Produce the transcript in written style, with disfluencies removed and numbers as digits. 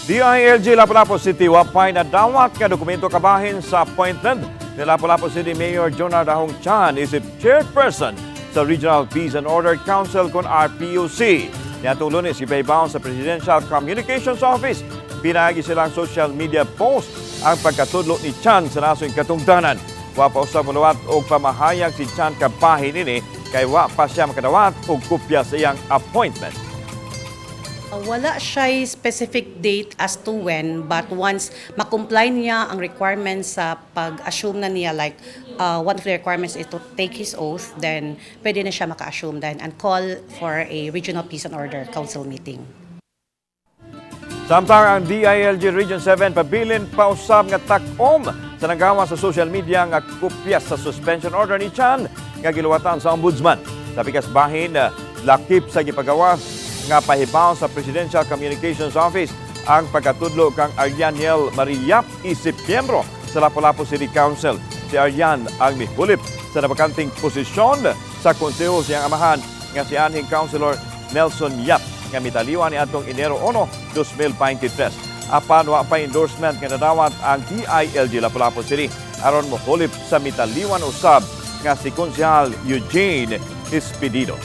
DILG Lapu-Lapu City wapay nadawat nga dokumento kabahin sa appointment ni Lapu-Lapu City Mayor Jonard Ahong Chan isip chairperson sa Regional Peace and Order Council kon RPOC. Niadtong Lunes, ipahibaw sa Presidential Communications Office pinaagi sa ilang social media post ang pagkatudlo ni Chan sa nasong katungdanan. Wa pa usab moluwat og pamahayag si Chan kabahin ini kay wa pa siya makadawat og kopya sa iyang appointment. Wala siya specific date as to when, but once ma-comply niya ang requirements sa pag-assume na niya, like one of the requirements is to take his oath, then pwede na siya maka-assume then and call for a Regional Peace and Order Council meeting. Samtang ang DILG Region 7 pabilin pa usab nga takom sa nanggawas sa social media nga kopya sa suspension order ni Chan nga giluwatan sa Ombudsman. Sa pikas bahin, lakip sa gipagawas nga pahibaw sa Presidential Communications Office ang pagkatudlo kang Arianiel Mariap isip miyembro sa Lapu-Lapu City Council. Si Arian ang mihulip sa nabakanting posisyon sa konseho sa iyang amahan nga si anhing Councilor Nelson Yap nga mitaliwan niadtong Enero 1, 2023. Apan wa pa endorsement nga nadawat ang DILG Lapu-Lapu City aron mohulip sa mitaliwan usab nga si Konsehal Eugene Espedido.